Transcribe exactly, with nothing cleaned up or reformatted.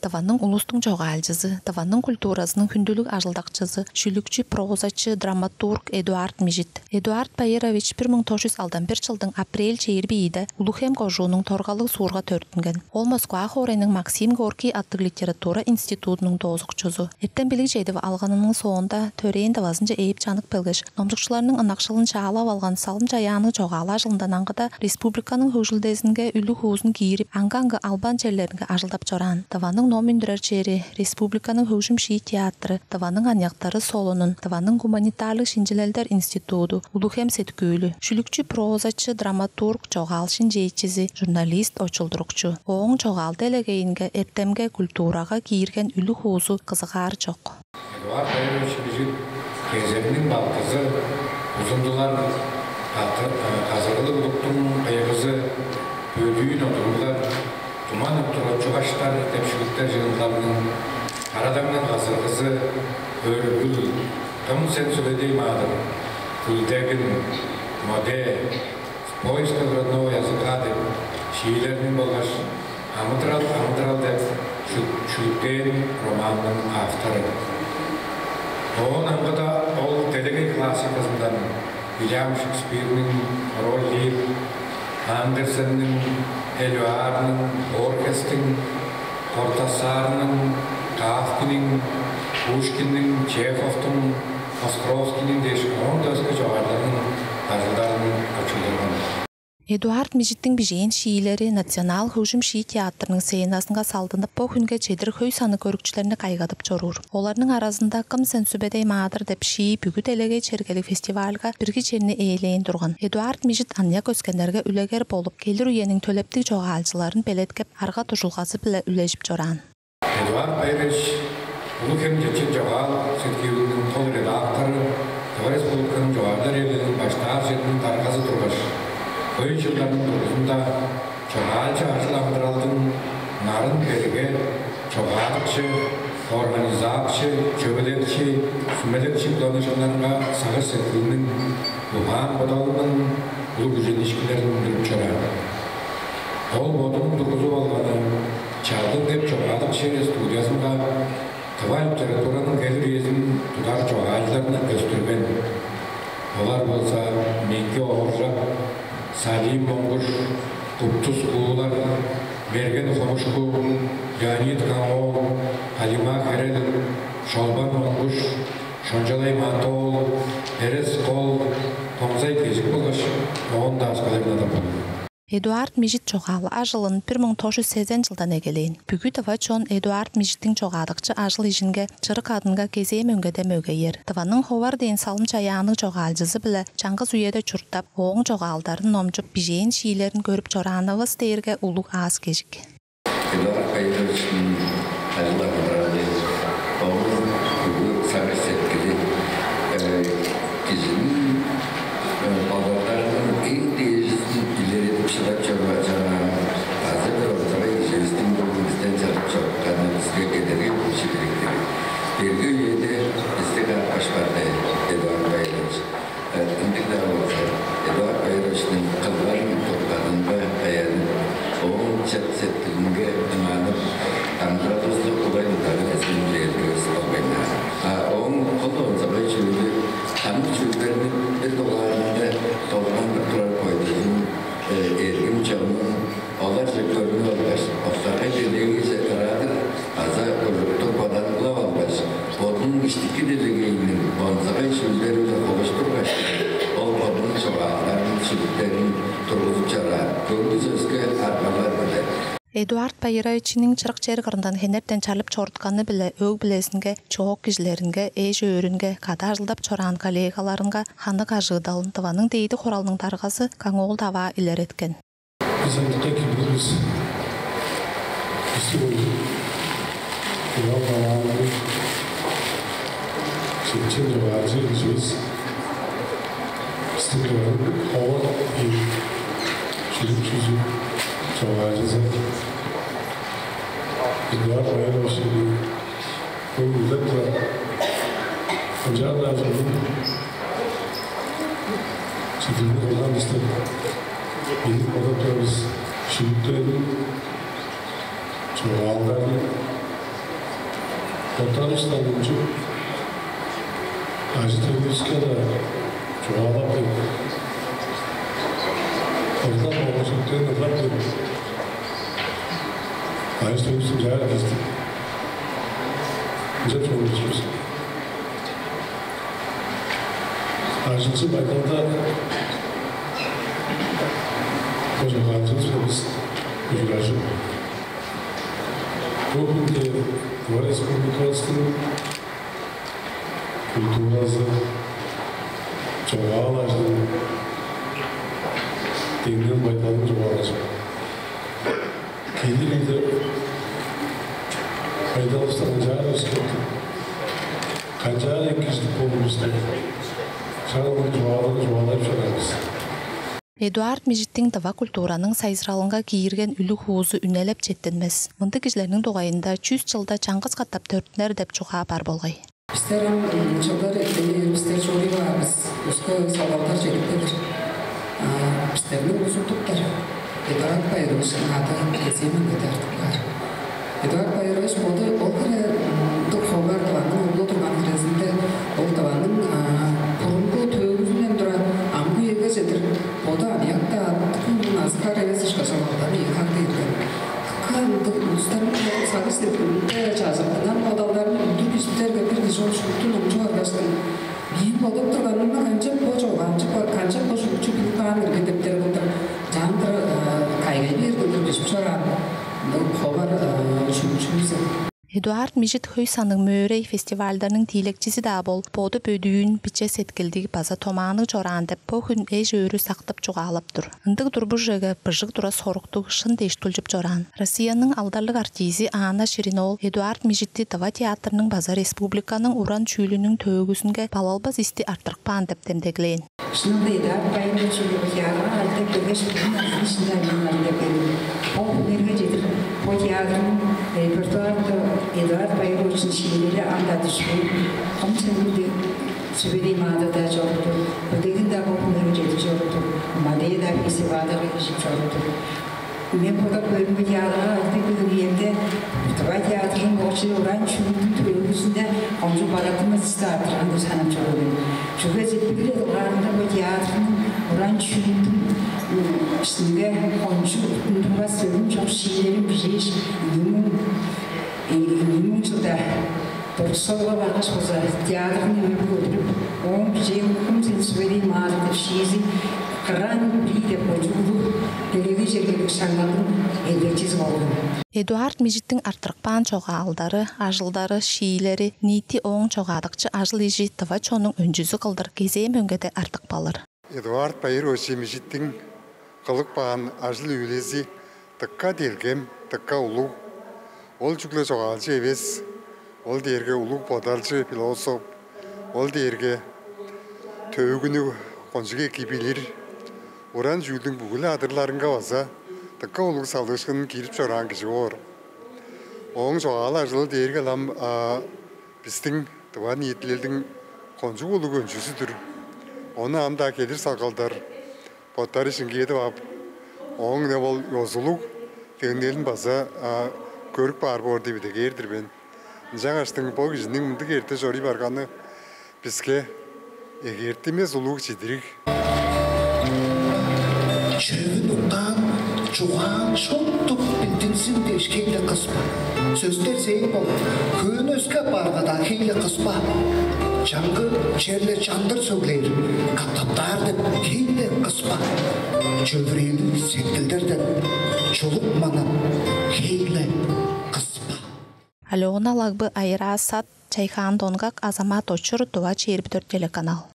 Тываның улустуң чогаалчызы, Тываның культуразының хүндүлүг ажылдакчызы, шүлүкчү, прозачы, драматург Эдуард Мижит. Эдуард Баирович бир муң тос чүс алдан бир чылдың апрель чээрби ийиде Улуг-Хем кожууннуң Торгалыг суурга төрүттүнген. Ол Москва хоорайның Максим Горький аттыг литература институдунуң доозукчузу. Эртем-билиг чедип алганының соонда төрээн Тывазынче ээп чанып келгеш, номчукчуларның ынакшылын чаалап алган салым-чаяанныг чогаал ажылындан аңгыда республиканың хөгжүлдезинге үлүг-хуузун киирип, аңгы-аңгы албан черлеринге ажылдап чораан. Тываның ном үндүрер чери, республиканың хөгжүм-шии театры, Тываның аныяктары солунун, Тываның гуманитарлыг шинчилелдер институду, Улуг-Хем сеткүүлү, шүлүкчү, прозачы, драматург, чогаал шинчээчизи, журналист, очулдурукчу. Ооң чогаал делегейинге, эртемге, культурага киирген үлүг-хуузу кызыгаар чок. Эдуард Баирович Мижит кеземниң балтызы, узундулар, каты-, казырылыг удуктуң кыйгызы, бөдүүн одуруглар, туман өттүр отчугаштар деп шүлүктер жыйындыларының, Карадаңның казыргызы, Өргүл, Кым сен, Сүбедей Маадыр, Күлдегил, Моде, В поисках родного языка деп шиилерниң болгаш Амыдырал, амыдырал деп шү-, шүлүктээн романның автору. Оон аңгыда ол делегей классиказындан Вильям Шекспирниң Король Лир, Андерсенниң Элюарның, Борхестиң, Кортасарның, Кафкиниң, Пушкинниң, Чеховтуң, Островскийниң дээш оон-даа өске чогаалчыларның ажылдарын очулдурган. Эдуард Мижиттиң бижээн шиилери Национал хөгжүм-шии театрының сценазынга салдынып, бо хүнге чедир хөй санныг көрүкчүлерни кайгадып чоруур. Оларның аразында «Кым сен, Сүбедей Маадыр» деп шии бүгү делегей чергелиг фестивальга бирги черни ээлээн турган. Эдуард Мижит аныяк өскеннерге үлегер болуп, келир үениң төлептиг чогаалчыларын белеткеп, арга-дуржулгазы-биле үлежип чораан. Эдуард Баирович Улуг-Хем чечен чогаал сеткүүлүнүң кол редактору, Тыва Республиканың Чогаалчылар эвилелиниң баштаар чединиң даргазы тургаш, хөй чылдарның дургузунда чогаалчы ажыл-амыдыралдың нарын берге, чогаадыкчы, организакчы, чөвүлекчи, сүмелекчи кыланыышкыннарынга сагыш-сеткилиниң, угаан-бодалының улуг күжениишкиннерин үндүрүп чораан. Ол бодунуң тургузуп алганы «Чалдың» деп чогаадыкчы студиязынга тыва литератураның келир үезин тудар чогаалчыларны өстүрген. Олар болза Меңги Ооржак, Салим Монгуш, Куптус Куулар, Мерген Хомушку, Леонид Каң-оол, Халима Херел, Шолбан Монгуш, Шончалай Маты-оол, Эрес Кол, Тоңзай Кежик болгаш оон-даа өскелерин адап болур. Эдуард Мижит чогаал ажылын бир муң тос чүс сезен чылдан эгелээн. Бүгү тыва чон Эдуард Мижиттиң чогаадыкчы ажыл-ижинге, чырык адынга кезээ мөңгеде мөгейер. Тываның ховар дээн салым-чаяанныг чогаалчызы-биле чаңгыс үеде чурттап, ооң чогаалдарын номчуп, бижээн шиилерин көрүп чораанывыс дээрге улуг аас-кежик. Эдуард Баировичтиң ажыл-амыдыралы, ооң бүгү сагыш-сеткили, э, кижиниң, э, бодалдарының эң дээжизин илередип шыдап чорбаан, база бир онзагай киживистиң бөгүн бистен чарып чорупканы биске кедерги болуп четтирер. Берге үеде бисти каапкаш барды Эдуард Баирович. Э, ындыг-даа болза, Эдуард Баировичтиң кылган-тыртканынга даянып, ооң чет-сеткилинге ынанып, амыдыралывысты кулай-даа эскербес болбайн. А ооң кол онзагай чүүлү, ханныг чүүлдерни бир дугаарында долгандыр турар бойдузун, э, эргим чонун оларже көрнүп алгаш, октаргай делегейже ырадыр аза кожуктуг боданып алгаш, бодунуң иштики делегейиниң онзагай чүүлдери-биле холуштургаш, ол бодунуң чогаалдарын, шүлүктерин тургузуп чораан, көңгүс өске аргалар-биле. Эдуард Баировичиниң чырык чер кырындан хенертен чарлып чорутканы-биле өг-бүлезинге, чоок кижилеринге, эш-өөрүнге, кады ажылдап чораан коллегаларынга ханныг ажыыдалын Тываның Дээди Хуралының даргазы Каң-оол Даваа илереткен. Бис ындыг кимнер бис? Бисти көжүп, Каң-оол Давааны чечен чогаалчы киживис, бистиң Тываның ховар эр шүлүкчүзү, чогаалчызы Эдуард Баировичиниң көңгүлдеп турар ынчаар-даа чүвени чидирип турган бис деп билип бодап тур бис. Шүлүктерин, чогаалдарын Боттарывыстан унчуп, ажы-төлүвүске-даа чугаалап берип, ырлап, оожуктен ырлап берип, ажы-төлүвүстүң чаар кижизи ынчап чоруп бис. Ажылчын байдалда кожа калчывыс бис ужуражып, бо хүнде Тыва Республикавыстың культуразы, чогаал ажылының деңнел байдалын чугаалажып, келир үеде байдалывысты канчаар өскертип, канчаар экижидип болурувусту шак ындыг чугааларны чугаалажып чораан бис. Эдуард Мижиттиң тыва культураның сайзыралынга киирген үлүг-хуузу үнелеп четтинмес. Мындыг кижилерниң дугайында чүс чылда чаңгыс катап төрүттүнер деп чугаа бар болгай. Бистер ам чылдар эртенир, бистер чоруй баар бис, өске салгалдар чедип келир. А бистерни улузуттуптар. Эдуард Байыровичтиң ады кезээ мөңгеде артып каар. Эдуард Байырович боду ол хире, м, дыка ховар, Тываның оглу турган хирезинде, ол Тываның, а, бурунгу төөгүзүнден тура амгы үеге чедир боду аныяк-даа, дыка улуг назы-хар эвес ышкаш, чогаалдарын ийи харлап берген. Дыка ындыг улустарның сагыш-сеткилинде чажыртынган бодалдарын үндүр бижип бээрге, бир кижи ол шупту номчуп алгаштың, мээң бодап турганымны канчап бо чогаалчы, канчап бо шүлүкчү билип каан ирги деп, дер кылдыр чаандыр, э, кайгай бээр кылдыр бижип чораан ындыг ховар, э, шүлүкчүвүс. Эдуард Мижит хөй санныг мөөрей, фестивальдарның тиилекчизи-даа бол, боду бөдүүн, биче сеткилдиг база томаанныг чораан деп, бо хүн эш-өөрү сактып чугаалап тур. Ындыг турбужеге быжыг тура соруктуг, шын дээш тулчуп чораан. Россияның алдарлыг артизи Анна Ширин-оол Эдуард Мижитти тыва театрның база республиканың уран чүүлүнүң төөгүзүнге балалбас исти арттырып каан деп демдеглээн. Шынында Эдуард Байырович чүгле бо театрга ажылдап келгеш, бүгүн азы ишинде айман ажылдап келген. Бо хүннерге чедир бо театрның репертуарында Эдуард Байыровичтиң шиилери ам-даа дүшпээн. «Кум Чемгүлдү Сүбедей маадыр-даа чоруп тур, «Бөдегин»-даа бо хүннерге чедир чоруп тур, «Мадей»-даа фестивальдарга киржип чоруп тур. Мен бодап көөрүмге, театрга ажылдап келген үемде тыва театрның бо чыл уран чүүлүнүң төөгүзүнде кончуг бараадымывысты арттырган деп санап чоруур мен. Чүге дизе бир-ле дугаарында бо театрның уран чүүлүнүң, м, иштинге кончуг уттундурбас, сөлүн чок шиилерин бижээш, ийи муң, э, ийи муң чылда Доржу-Солуга баргаш болза, театрны өргүп көдүрүп, ооң бижээн «Кум Сен Сүбедей маадыр» деп шиизи «Кыран-Бри» деп кончуг улуг делегей чергелиг шаңналдың эдилекчизи болган. Эдуард Мижиттиң арттырып каан чогаалдары, ажылдары, шиилери, ниити ооң чогаадыкчы ажыл-ижи тыва чоннуң өнчүзү кылдыр кезээ мөңгеде артып калыр. Эдуард Байырович Мижиттиң кылып каан ажыл-үүлези дыка делгем, дыка улуг. Ол чүгле чогаалчы эвес, ол дээрге улуг бодалчы, философ, ол дээрге төөгүнү кончуг эки билир, уран чүүлдүң бүгү-ле адырларынга база дыка улуг салыышкынын киирип чораан кижи боор. Ооң чогаал ажылы дээрге ам, а, бистиң тыва ниитилелдиң кончуг улуг өнчүзү-дүр. Ону ам-даа келир салгалдар боттары шиңгээдип ап, ооң-не ол ёзулуг деңнелин база, а, көрүп каар боор деп идегээр-дир мен. Ынчангаштың бо кижиниң мындыг эрте чоруй барганы биске эгээртинмес улуг чидириг. Чүвүн уктаан, чугаан шупту билдинзин дээш хей-ле кыспа. Сөстер сээң бол, хөөнү өске апаарга-даа хей-ле кыспа. Чаңгы черле чандыр сөглээр, катаптаар деп хей-ле кыспа. Чөвүрээлиг сеткилдер деп чулук манап хей-ле кыспа. Алена Лагбы, Айыраа Сат, Чайхаан Донгак, Азамат Очур, «Тыва чээрби дөрт» телеканал.